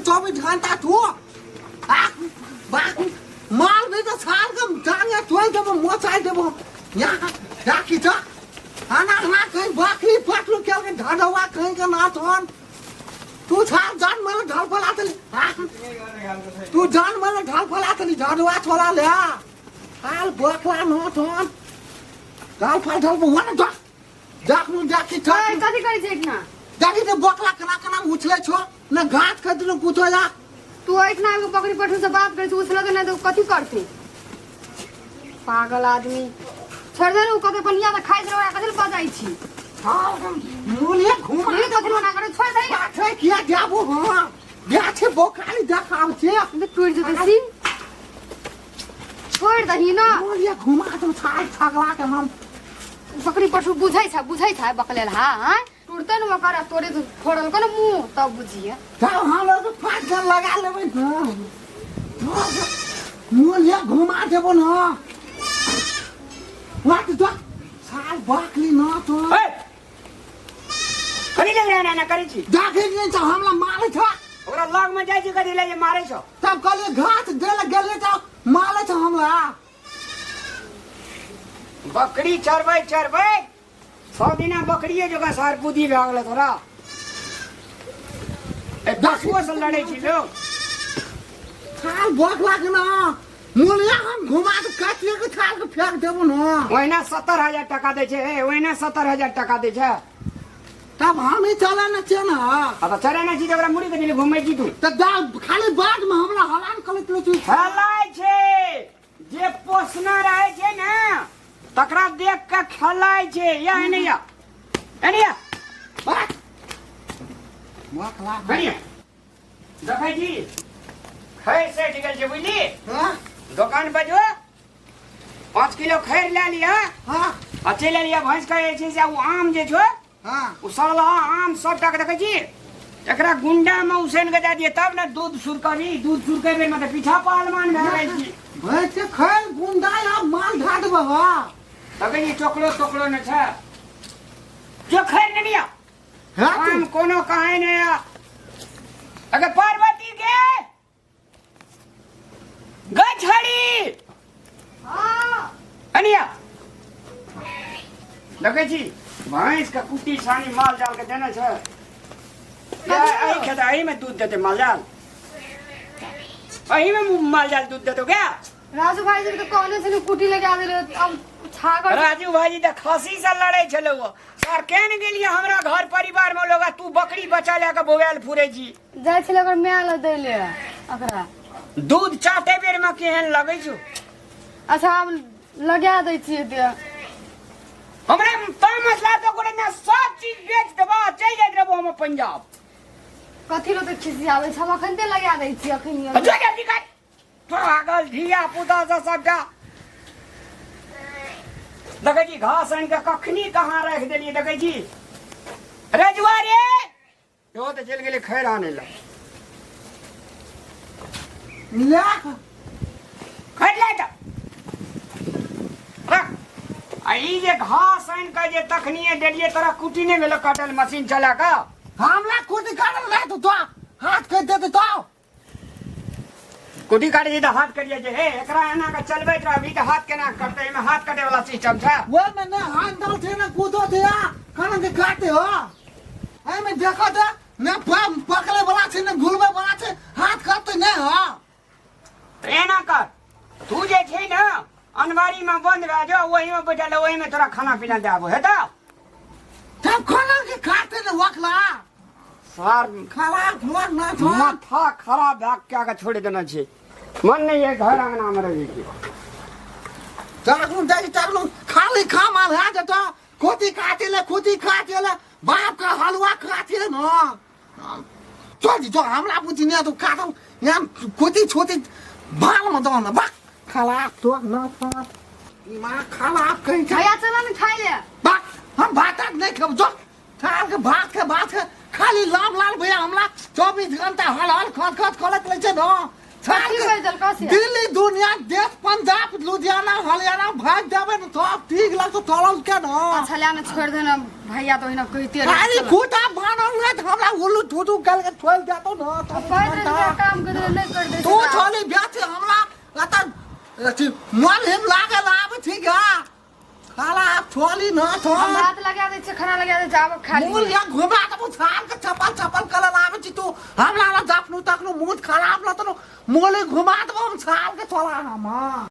24 घंटा तू आ बाक माल भी तो छाल के जांगे तोड़ देबो मोचाइ देबो। यहाँ राखी छ आना ना कहीं बकरी पटलू केल के ढढवा कहीं के ना थन। तू छाल जान मैले ढल फला तली, तू जान मैले ढल फला तली ढढवा छोला ले हाल बकला न थन ढल फल ढल वन जा जाखनु जाखी छ। ओए, कथी करै छै एहिठिना? जाखी त बकला केना केना उछलै छो न घात खदिनो कुछो जा। तू एहिठिना आबि कऽ बकरी पठू से बात करै छै, उछलत नहि तऽ कथी करतै? पागल आदमी, छोड़ि दे ने। ओ कते बढ़िया तऽ खाइत रहै, कथी लए बजै छी? मुलिया घुमा। मुँह कथी मना करै? छोड़ि दे। पाछे किया जाबो? हाँ बिया छै बोकाली देखाव छै। टूटि जेतै सिंह, छोड़ि दही ने। मुलिया घुमा दो छाल छगला के हम। बकरी पशु बुझै छै, बुझै छै बकलेल। हा हाँ टूटते ने ओकर आ तोरे फोड़ल को ने मुँह, तब बुझिए। तब हम लोग 5 जन लगा लेबै न, मुलिया घुमा देबो न। वाट दो साल बकली न तो। ए, कथी लग रहा ना करै छी? जाके नहि छ, हमला मारै छ। ओकरा लग में जाइ छी, कथी ले जे मारै छौ? तब कहलिए घास दे ले गेलिए तऽ मारै छ हमला। बकरी चरबै चरबै सब दिना बकरिए जकाँ सार बुद्धि भए गेलै तोरा। ए, पशुओ से लड़ै छी लोग। थाल बकला के न मुलिया हम घुमा के काटिए के थाल के फेंक देबो न। ओहिना 70,000 टाका दै छै। ए, ओहिना 70,000 टाका दै छै। तब हम ही चले न छियै न। आ तऽ चले नहि छी तऽ ओकरा मुड़ी के दिली घुमै छी तू? तऽ दाल खाली बाद में हमरा हलान करैत रहै छी। खेलाइ छै, जे पोसना रहै छै ने तकरा देख के खेलाइ छै। या एने या, एने या। बात बकला। कनिया देखै छी, खैर सठि गेल छै, बुझली? हाँ। दोकान पर जो, 5 किलो खैर लए लिअ। हाँ। आ चलि एलियै भैंस के जे छै से ओ आम जे छौ। हाँ। ओ सड़लहा आम सबटा के देखै छी, एकरा गुंडा में उसैन के दए दिए तब ने दूध सुरकबी। दूध सुरके बेर में तऽ पीछा पहलवान भए जाइ छी। भैंस के खैर गुंडा या माल ढा देबो। हाँ। देखै छी, चोकड़ो तोकड़ो ने छै जो खैर ने लिअ। हाँ। आम कोनो कहे नहीं है। अगर पार्वती के गछड़ी। हाँ। अनिया देखै छी, भैंस के कुट्टी सानी माल जाल के देने छै। एहि खेत एहि में दूध देते माल जाल, एहि में माल जाल दूध देतो क्या? राजू भाईजी के कहने छलै कुटी लगा देले, अब छागर। राजू भाईजी तऽ खसी से लड़े छलै। ओ सर केन गेलियै हमरा घर परिवार में लोग, आ तू बकरी बचा लए के बौआल फुरे छी। जाइ छलै ओकर माय लग दै ले ओकरा। दूध चाटे बेर में केहन लगै छौ। अच्छा, हम लगा दै छियै दे। हमरा तामस लागतो करे ना, सब चीज बेच देबा, चलि जाइत रहबो हम पंजाब। कथी लो तऽ खिसियाबै छै? हम अखन ते लगा दै छियै अखन। जो जल्दी कर, पागल धिया पुता से सबटा। देखै छी, घास आनि कऽ कखनी कहाँ राखि देलियै। देखै छी रजुआ रे, इहो तऽ चलि गेलै खैर आनै लए। ले। खैर ले तऽ रख। आ ई जे घास आनि कऽ जे तखनिए देलियै, तोरा कुटी नहि भेलो कटल मशीन चला कऽ? हमला कुटी काटल नहीं तो तो हाथ कट देते तो। कुटी काटै छै तऽ हाथ कटि जाइ छै। हे, एकरा एना कऽ चलबैत रहबही तऽ हाथ केना कटतै? एहिमे हाथ कटै वाला सिस्टम छै? वो में ने हाथ डाल थे ना कूदो थे या खाना के काटे हो। ऐ में देखो तो ने पकड़े वाला छे ने घुलबे वाला छे, हाथ काटते नहीं हो। तऽ एना कर, तू जे छै ने अनवारी में बंद भए जो, ओहिमे बैठल रह, ओहिमे तोरा खाना पीना दए आबो हेतौ। तब खाना के काटे ने वकला। सार। खाला घोर ना छो। माथा खराब भए कए के छोड़ि देने छै। मन नहीं है घर अंगना में रहे के। चाकू दे चाकू, खाली खा माल है जतो खोती काटे ले, खोती काटे ले, बाप का हलवा काटे न। चल जो हमरा बुझी नहीं तो काटो यहाँ खोती छोती बाल में दो ना बाक खाला तो ना खा दिमाग खाला कहीं खा। भैया, चल ने खाइ ले। बाक, हम भात नहीं खेब। जो थाल के भात के भात के खाली लाम लाल भैया हमरा 24 घंटा हल हल खत खत खलत रहै छै न थाल कथी के। कहि देलकौ से? दिल्ली दुनिया देश पंजाब लुधियाना हरियाणा भाग देबै न तब ठीक लगतो तोरल के न। अच्छा, ले ने, छोड़ि दे ने भैया, तऽ ओहिना कहिते रहै। खाली चल। खूटा बान्हल रहै तऽ हमरा उल्लू। धू धू गल के छोड़ देतो न तो कहैत रहै छै काम कर नहि कर दै तू छोली बेच हमरा अतऽ अथी मन हिम लागे आबै छी गा खाला आप छोली न हम छोड़ भात लगा दै छियै खाना लगा दै छियै आब खा मुँह लिअ या घुमा देबो छाल के चपल चपल करल आबै छी तू हमरा ला जखनु तखनु मुँह खराब लतनु मुँह घुमा देबो हम छाल के छोला हम हाँ।